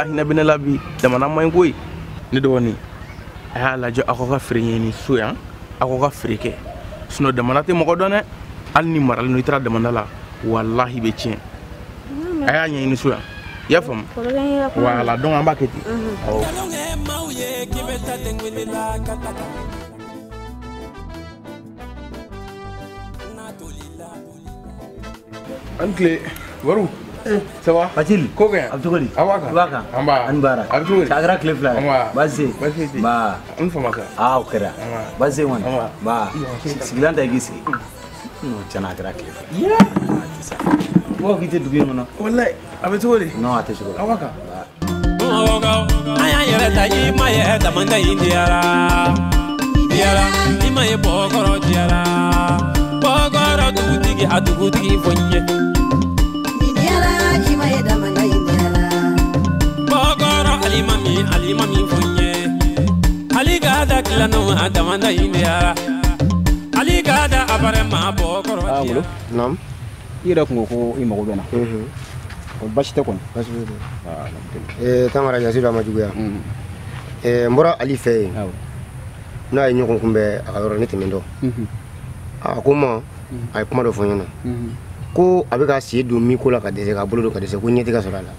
Hinɛ bɛ ne la bi jamana man ɲi koyi. Ne dɔgɔnin, a y'a lajɛ aw ka feere ɲini so yan, aw ka feere kɛ, sinon jamana tɛ mɔgɔ dɔn dɛ. Hali ni maralen don, i taara jamana la, walahi bɛ tiɲɛ. A y'a ɲɛɲini so yan, i y'a faamu? Voilà, donc an b'a kɛ ten. Awɔ. An tile Baru. Ça va? Facile. Ko kɛ? A bɛ cogo di? A b'a kan. I b'a kan? An b'a. An baara. A bɛ cogo di? A kɛra tile 2 ye. An b'a. Baasi tɛ yen. Baasi tɛ yen. Nba. An fama sa. Aa o kɛra. An ba. Baasi tɛ yen kɔni. An ba. Nba. Sigilan ta i k'i sigi. Non, tiɲɛna a kɛra tile 2 ye. A tɛ sa. Mɔgɔ k'i tɛ dugu in kɔnɔ. Walayi, a bɛ cogo di? Non, a tɛ cogo la. A b'a kan. An y'an yɛrɛ ta i ma ye damanda in diyara. Diyara, i ma ye bɔkɔrɔ diyara. Bɔkɔrɔ dugutigi a dugutigi fo n ye. Bɔkɔrɔ alimami fo n ye. Ali ka da tilanu a damanda in diyara. Ali ka da abare ma bɔkɔrɔ Ah, diyara. Ngolo. Naam. I yɛrɛ kun ko ko i mago bɛ na. O baasi tɛ kɔni. Baasi foyi tɛ. Ah, alhamdulillah. Tangara Yasiru a ma juguya. N bɔra Ali fɛ yen. Awɔ. N'a ye ɲɔgɔn kunbɛn a ka yɔrɔ ne tɛmɛntɔ. A ko n ma, a ye kuma dɔ fɔ n ɲɛna. Ko a bɛ ka sen don min ko la ka dɛsɛ, k'a bolo don ka dɛsɛ, ko ɲɛ tɛ ka sɔrɔ a la.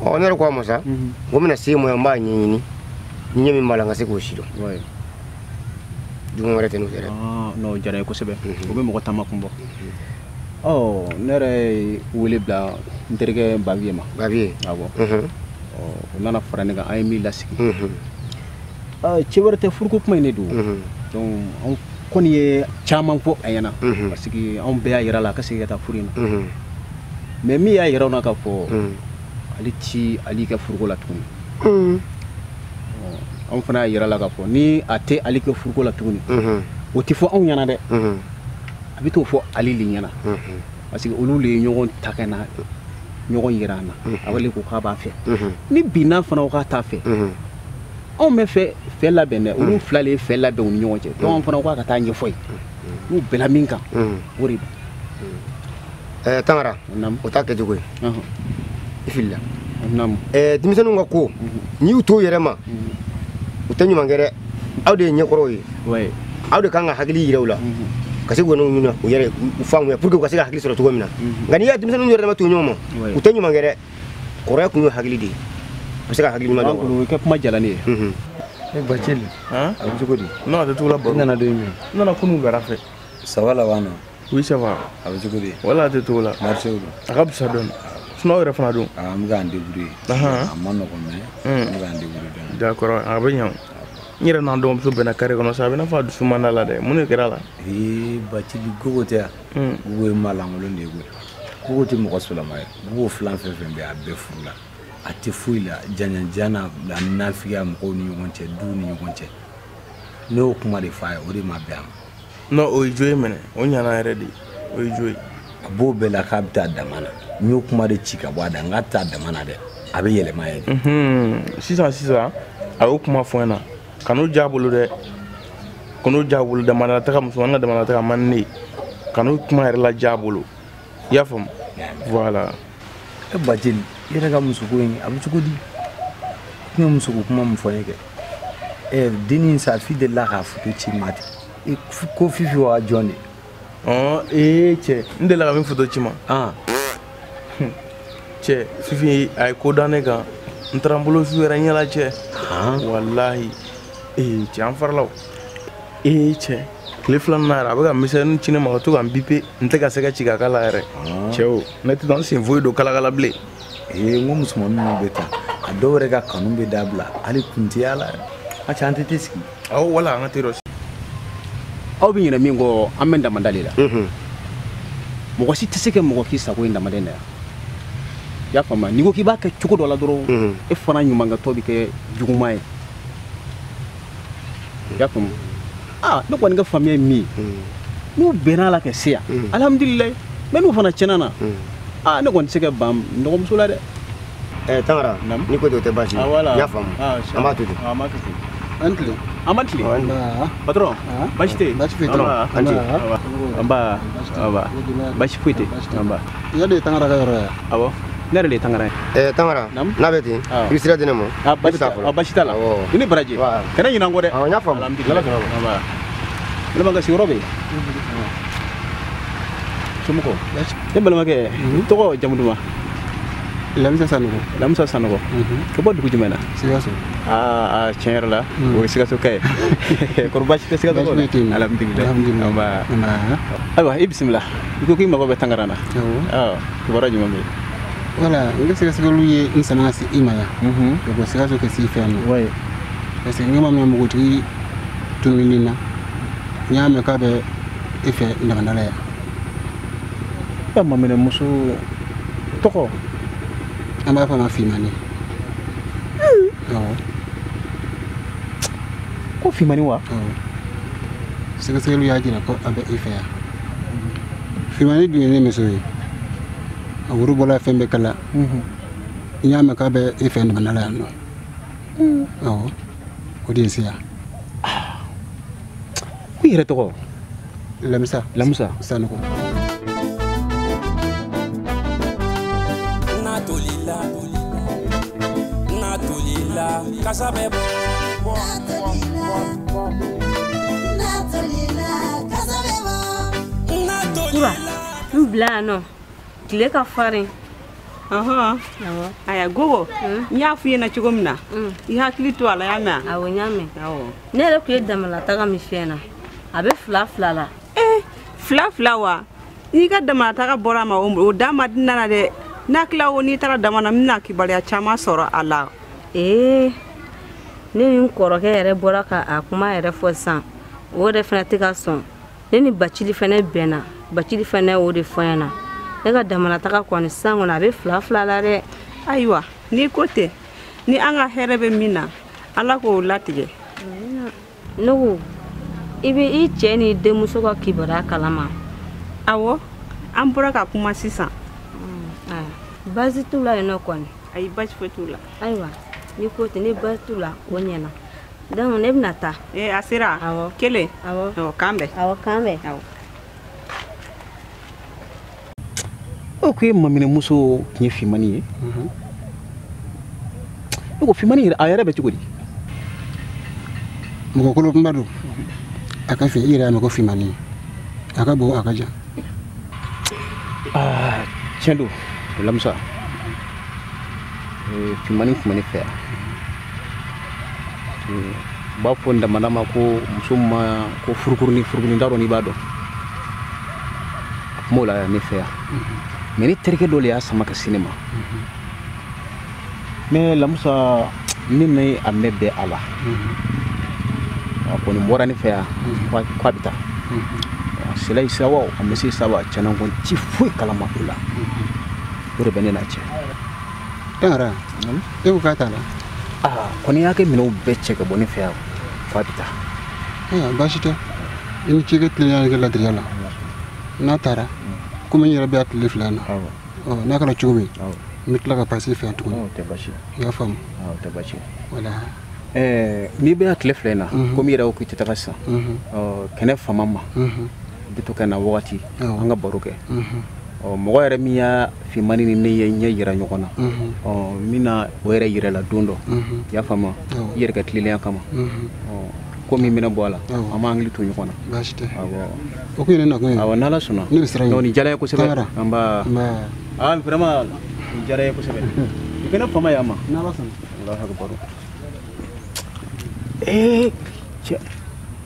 Ɔ, ne yɛrɛ ko a ma sa, n ko n bɛna se ma yan, n b'a ɲɛɲini. Ni ɲɛ min b'a la, n ka se k'o si dɔn. Ouais. Juguman wɛrɛ tɛ n'o tɛ dɛ. Ah, non, o diyara n ye kosɛbɛ. O bɛ mɔgɔ taama kun bɔ. Ɔ, ne yɛrɛ ye wele bila n terikɛ Baviye ma. Baviye. Awɔ. Ɔ, o nana fara ne kan, an ye min lasigi. Ah, cɛ wɛrɛ tɛ, furuko kuma in de don. Donc anw kɔni ye caman fɔ a ɲɛna. Parce que anw bɛɛ y'a yira la a ka segin ka taa furu in na. Mais min y'a yira na k'a fɔ ale ti Ali ka furuko la tuguni. Anw fana y'a yira la k'a fɔ ni a tɛ Ali ka furuko la tuguni, o tɛ fɔ anw ɲɛna dɛ. A bɛ t'o fɔ Ali de ɲɛna. Parce que olu de ye ɲɔgɔn ta ka na ɲɔgɔn yira an na. A b'ale ko k'a b'a fɛ. Ni bi n'a fana ko k'a t'a fɛ, anw bɛ fɛ labɛn dɛ. Olu fila de ye fɛ labɛn u ni ɲɔgɔn cɛ. Donc anw fana ko k'a ka taa ɲɛfɔ ye. N'u bɛnna min kan, o de don. Tangara, Naamu. o t'a kɛcogo ye. I filila. Naamu. Denmisɛnninw ka ko, n'i y'u to u yɛrɛ ma, u tɛ ɲuman kɛ dɛ. Aw de ye ɲɛkɔrɔw ye. Ouais. Aw de kan ka hakili yira u la. Ka se k'u n'u ɲɛna, u yɛrɛ u faamuya pour que u ka se ka hakili sɔrɔ cogo min na. Nka n'i y'a denmisɛnninw yɛrɛ dama to ɲɔgɔn ma, u tɛ ɲuman kɛ dɛ. Kɔrɔya kun y'u hakili de ye. A bɛ se ka hakili ɲuman dɔn. O kɛ kuma jala ne ye. E Bacili. Han? A bɛ cogo di? Non, a tɛ cogo la Baru. I nana don jumɛn? N nana kunun wulada fɛ. Ça va laban na? Oui, ça va. A bɛ cogo di? Wala a tɛ cogo la. Marché don. A ka fisa dɔɔni. Sinon aw yɛrɛ fana dun? Ah, an bɛ k'an débrouiller. A ma nɔgɔn mais an bɛ k'an débrouiller dɔɔni. D'accord, a bɛ ɲɛ. N yɛrɛ n'an dɔgɔmuso bɛnna carré kɔnɔ sa, a bɛ n'a fɔ a dusu man d'a la dɛ. Mun de kɛra a la? Ee Bacili, Gogo tɛ yan. Gogo ye maa lankolon de ye koyi. Gogo tɛ mɔgɔ sɔlama ye. Gogo filan fɛn fɛn bɛ yen, a bɛɛ furu la. A tɛ foyi la, jaɲajan n'a nafigiya mɔgɔw ni ɲɔgɔn cɛ, duw ni ɲɔgɔn cɛ. Ne y'o kuma de f'a ye, o de ma bɛn a ma. Non, o ye jo ye minɛ. O ɲana yɛrɛ de. O ye jo ye. A b'o bɛɛ la k'a bɛ taa dama na. N y'o kuma de ci ka bɔ a da, n k'a tɛ taa dama na dɛ. A bɛ yɛlɛma yɛrɛ. Sisan sisan, a y'o kuma fɔ n ɲɛna. Kan'o diya a bolo dɛ. Kan'o diya a bolo, damana taga, musomanin ka damana taga man di ne ye. Kan'o kuma yɛrɛ ladiya a bolo. I y'a faamu? Voilà. E Bacili, i yɛrɛ ka musoko in a bɛ cogo di? I kun ye musoko kuma min fɔ n ye kɛ. Dennin sa fi delila k'a foto ci n ma ten. Ko Fifi wa jɔn de? Ɔn, ee cɛ, n delila ka min foto ci ma. Cɛ, Fifi a ye ko da ne kan. N taara n bolo su yɛrɛ ɲɛ la cɛ. Walahi. Ee cɛ, an farala o. Ee cɛ, tile filanan yɛrɛ a bɛ ka misɛnnin ci ne ma ka to ka n bipe, n tɛ ka se ka ci ka k'a la yɛrɛ. Cɛ o, ne tɛ taa n sen foyi don kalakala bilen. Ee, n ko musomanin ninnu bɛ tan, a dɔw yɛrɛ ka kanu bɛ dabila, hali kun tɛ y'a la. A cɛ, an tɛ te sigi. Awɔ, wala an ka te dɔ sigi. Aw bɛ ɲinɛ min kɔ, an bɛ damanda de la. Mɔgɔ si tɛ se ka mɔgɔ k'i sago ye damanda in na yan. I y'a faamu? N'i ko k'i b'a kɛ cogo dɔ la dɔrɔn, e fana ɲumankɛtɔ bɛ kɛ juguman ye. I y'a faamu? Ah, ne kɔni ka faamuya ye min ye, n'u bɛnna a la ka se yan, alihamudulilayi. Mais n'u fana tiɲɛna na, ah, ne kɔni tɛ se ka ban n dɔgɔmuso la dɛ. Tangara, n'i ko ten o tɛ baasi ye. Ah, voilà. N y'a faamu. Ah, An b'a to ten. Ah, an b'a to ten. An tile. An ma tile. Nba. Patron, baasi tɛ yen? Baasi foyi tɛ. An tile. Nba. Nba. Baasi foyi tɛ. Nba. I y'a de Tangara ka yɔrɔ ye? Awɔ. Ne yɛrɛ de ye Tangara ye. Tangara, n'a bɛ ten, i bɛ sira di ne ma. Baasi t'a la. I ni baraji. Kana ɲinɛ an kɔ dɛ. Awɔ, n y'a faamu. Alhamdulilayi. Ala b'an ka sigiyɔrɔ bɛ yen. Somɔgɔw. Ne balimakɛ, i tɔgɔ jamu duman? Lamisa Sanogo. Lamisa Sanogo. Ka bɔ dugu jumɛn na? Sikaso. Aa, tiɲɛ yɛrɛ la, o ye Sikasoka ye. Kɔri baasi tɛ Sikaso kɔnɔ? Alhamdulilayi. Nba. Ayiwa, i bisimila. I ko k'i mago bɛ Tangara na. Awɔ. Kibaruya jumɛn bɛ yen? Voilà, n ka sɛgɛsɛgɛliw ye n sama ka se i ma yan. Ka bɔ Sikaso ka s'i fɛ yan nɔ. Parce que n ma mɛn npogotigi tununi na. N y'a mɛn k'a bɛ e fɛ damanda la yan. E maminɛmuso tɔgɔ? An b'a fɔ a ma Fimani. Awɔ. Ko Fimani wa? Awɔ. Sɛgɛsɛgɛliw y'a jira ko a bɛ e fɛ yan. Fimani dun ye ne muso ye. A woro bɔla fɛn bɛɛ kala. N y'a mɛn k'a bɛ e fɛ damanda la yan nɔ. Awɔ. O de ye se yan. Ko i yɛrɛ tɔgɔ? Lamisa. Lamisa. Sanogo. Kasa bɛ bɔ. Kura, n bila yan nɔ. Tile ka farin. Aya Gogo, n y'a f'i ɲɛna cogo min na, i hakili to a la, y'a mɛn? Awɔ, n y'a mɛn. Ne yɛrɛ tun ye damalataga min f'i ɲɛna, a bɛ 2-2 la. 2-2 wa? N'i ka damalataga bɔra a ma, o da ma di nana dɛ. N'a tila o n'i taara dama na, n bɛna kibaruya caman sɔrɔ a la. Ne ni n kɔrɔkɛ yɛrɛ bɔra ka a kuma yɛrɛ fɔ sisan, o yɛrɛ fana tɛ ka sɔn. Ne ni Bacili fana bɛnna, Bacili fana y'o de fɔ n ɲɛna. Ne ka damalataga kɔni sisan kɔni a bɛ 2-2 la dɛ. Ayiwa, n'i ko ten, ni an ka hɛrɛ bɛ min na, Ala k'o latigɛ. Ne ko, i bɛ i cɛ n'i denmuso ka kibaruya kalama? Awɔ, an bɔra ka kuma sisan. Baasi t'u la yen nɔ kɔni? Ayi, baasi foyi t'u la. Ayiwa, n'i ko ten, ni baasi t'u la, o ɲɛna. Donc ne bɛna taa. A sera? Awɔ. Kelen? Awɔ. K'an bɛn. Awɔ, k'an bɛn. Awɔ. O ko e maminɛmuso tun ye Fimani ye? Ne ko Fimani yɛrɛ, a yɛrɛ bɛ cogo di? Mɔgɔ kolo kunba don. A ka fɛ i yɛrɛ y'a mɛn ko Fimani. A ka bon, a ka jan. Tiɲɛ don, Lamisa. Fimani tun bɛ ne fɛ yan. U b'a fɔ damanda ma ko muso ma ko furukurunin furukurunin, t'a dɔn n'i b'a dɔn. A tun b'o la yan ne fɛ yan. Mais ne terikɛ dɔ de y'a sama ka se ne ma. Mais Lamisa, ne ni a mɛn bɛn a la. A kɔni bɔra ne fɛ yan k'a bɛ taa. A sera yen sa wa, a ma se sa wa, tiɲɛna n kɔni ti foyi kalama o la. O de bɛ ne n'a cɛ. Tangara, e ko k'a t'a la? Kɔni y'a kɛ minɛnw bɛɛ cɛ ka bɔ ne fɛ yan k'a bɛ taa. Ayiwa, baasi tɛ. I ni ce i ka tilennenya kɛ ladiriya la. N'a taara, komi n yɛrɛ bɛ yan tile 2 in na. N'a kɛra cogo min, n bɛ tila ka passer i fɛ yan tuguni. O tɛ baasi ye. I y'a faamu? O tɛ baasi ye. Voilà. N'i bɛ yan tile 2 in na, komi i yɛrɛ ko k'i tɛ taga sisan, kɛnɛ fama ma, i bɛ to ka na wagati, an ka baro kɛ. Mɔgɔ yɛrɛ min y'a Fimani ni ne ye ɲɛ yira ɲɔgɔn na, n bɛna o yɛrɛ yira la don dɔ. I y'a faamu? I yɛrɛ ka tilennenya kama. Ko min bɛna bɔ a la, an b'an hakili to ɲɔgɔn na. Baasi tɛ. Awɔ. O kun ye ne nakun ye. Awɔ, n'Ala sɔnna. Ne bɛ siran ɲɛ. Non, nin diyara n ye kosɛbɛ. Tangara. Nba. Nba. Vraiment, nin diyara n ye kosɛbɛ. I kana fama yan ma. N'Ala sɔnna. Alahu akibaru. Cɛ,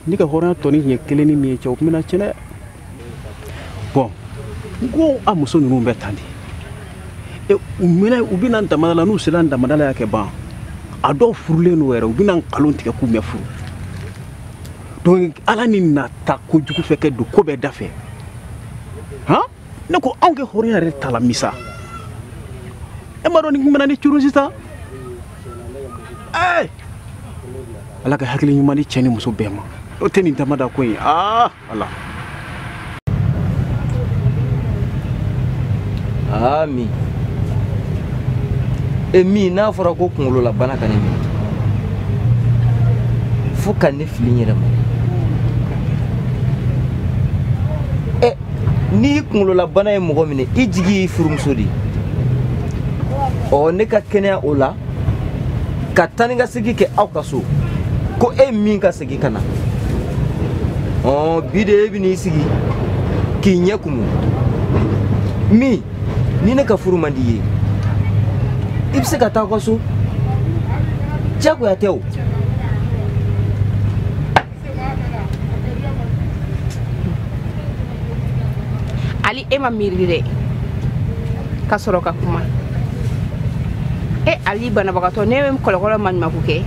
ne ka hɔrɔnya tɔ ni ɲɛ kelen ni min ye cɛ, o tun bɛna tiɲɛ dɛ. Bon, n ko a muso ninnu bɛ tan de. U mɛnna, u bɛna damada la, n'u sera damada la y'a kɛ ban. A dɔw furulen don yɛrɛ, u bɛna nkalon tigɛ k'u mɛ furu. Donc Ala ni nata kojugu fɛ kɛ don ko bɛɛ da fɛ. Han? Ne ko anw kɛ hɔrɔnya yɛrɛ ta la misa. E m'a dɔn nin kun bɛna ne curu sisan? Ala ka hakili ɲuman di cɛ ni muso bɛɛ ma. O tɛ nin damada ko in. Ala. Min. Min n'a fɔra ko kunkololabana ka ne minɛ. Fo ka ne fili n yɛrɛ ma. N'i kunkololabana ye mɔgɔ minɛ, i jigi y'i furumuso de ye. Ɔ ne ka kɛnɛya o la ka taa ni ka segin kɛ aw ka so ko e min ka segin ka na ɔ bi de e bɛ n'i sigi k'i ɲɛ kumu min ni ne ka furu man di i ye i bɛ se ka taa aw ka so diyagoya tɛ o. Ali e ma miiri dɛ ka sɔrɔ ka kuma e Ali banabagatɔ ne bɛ kɔlɔkɔlɔ maɲumanko kɛ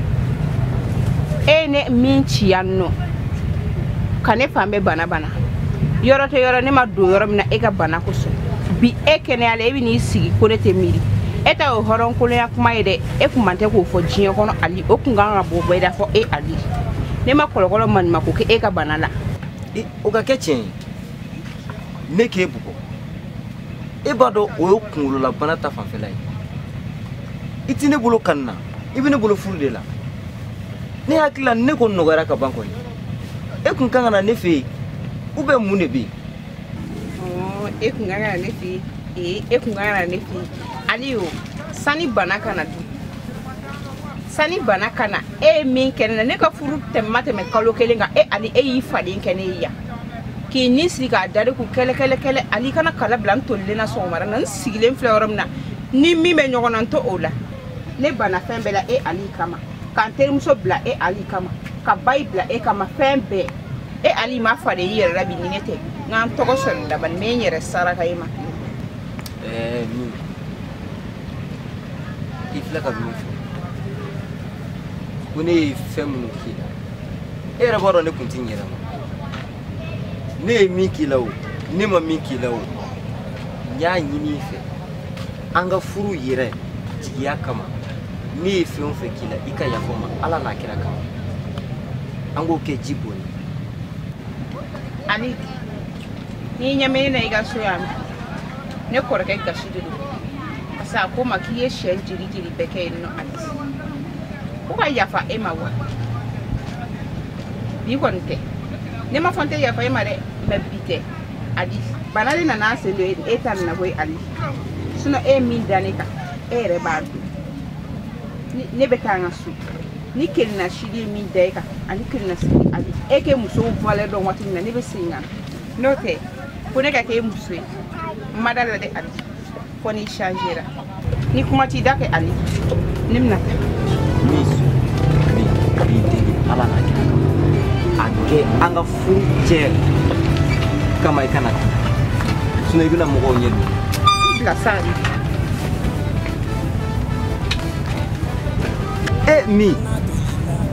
e ne min ci yan nɔ ka ne fan bɛɛ bana bana yɔrɔ tɛ yɔrɔ ne ma don yɔrɔ min na e ka bana kosɔn bi e kɛnɛya la e bɛ n'i sigi ko ne tɛ miiri e ta o hɔrɔnkolonya kuma ye dɛ e kun man tɛ k'o fɔ diɲɛ kɔnɔ Ali o kun kan ka bɔ bɛɛ da fɔ e Ali ne ma kɔlɔkɔlɔ maɲumanko kɛ e ka bana la. O ka kɛ tiɲɛ ye ne k'e bugɔ e b'a dɔn o ye kunkololabana ta fanfɛla ye i ti ne bolo kan na i bɛ ne bolo furu de la ne hakili la ne ko nɔgɔyara ka ban kɔni e kun kan ka na ne fɛ yen ou bien mun de bɛ yen. E kun kan ka na ne fɛ yen e kun kan ka na ne fɛ yen Ali o sani bana ka na dun sani bana ka na e ye min kɛ ne na ne ka furu ma tɛmɛ kalo kelen kan e Ali e y'i faden kɛ ne ye yan k'i ni sigi k'a dari k'u kɛlɛ kɛlɛ kɛlɛ Ali kana kala bila n tolilen na sɔgɔmada na n sigilen filɛ yɔrɔ min na ni min bɛ ɲɔgɔn na n to o la ne banna fɛn bɛɛ la e Ali kama ka n terimuso bila e Ali kama ka bayi bila e kama fɛn bɛɛ e Ali ma faden i yɛrɛ la bi ni ne tɛ nka n tɔgɔ sɔrɔ dabali n bɛ n yɛrɛ saraka e ma. Min i filɛ ka min fɔ ko ne ye fɛn minnu k'i la e yɛrɛ b'a dɔn ne kun tɛ n yɛrɛ ma ne ye min k'i la o ne ma min k'i la o n y'a ɲini i fɛ an ka furu yɛrɛ jigiya kama ne ye fɛn o fɛn k'i la i ka yafa n ma ala n'a kira kama an k'o kɛ ji bɔn ye. Ali n'i ɲɛ bɛ ne na i ka so yan ne kɔrɔkɛ gasi de don parce que a ko ma k'i ye sɛ jeli jeli bɛɛ kɛ yen nɔ Ali ko ka yafa e ma wa bi kɔni tɛ ne ma fɔ n tɛ yafa e ma dɛ mɛ bi tɛ Ali bana de nana sen don e ta nana koyi Ali sinon e ye min da ne kan e yɛrɛ b'a dɔn ne bɛ taa n ka so ni kelenna sidi ye min da e kan ani kelenna sidi Ali e kɛ musow valeur dɔn waati min na ne bɛ segin ka na n'o tɛ ko ne ka kɛ e muso ye n ma da la dɛ Ali fo n'i changera ni kuma t'i da kɛ Ali ne bɛna taa. Min b'i deli ala n'a kira kama a kɛ an ka furu cɛ kama i kana taa sinon i bɛna mɔgɔw ɲɛ don. Bila sa Ali. E min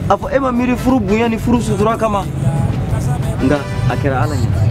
a fɔ e ma miiri furu bonya ni furu sutura kama nka a kɛra ala ɲɛna.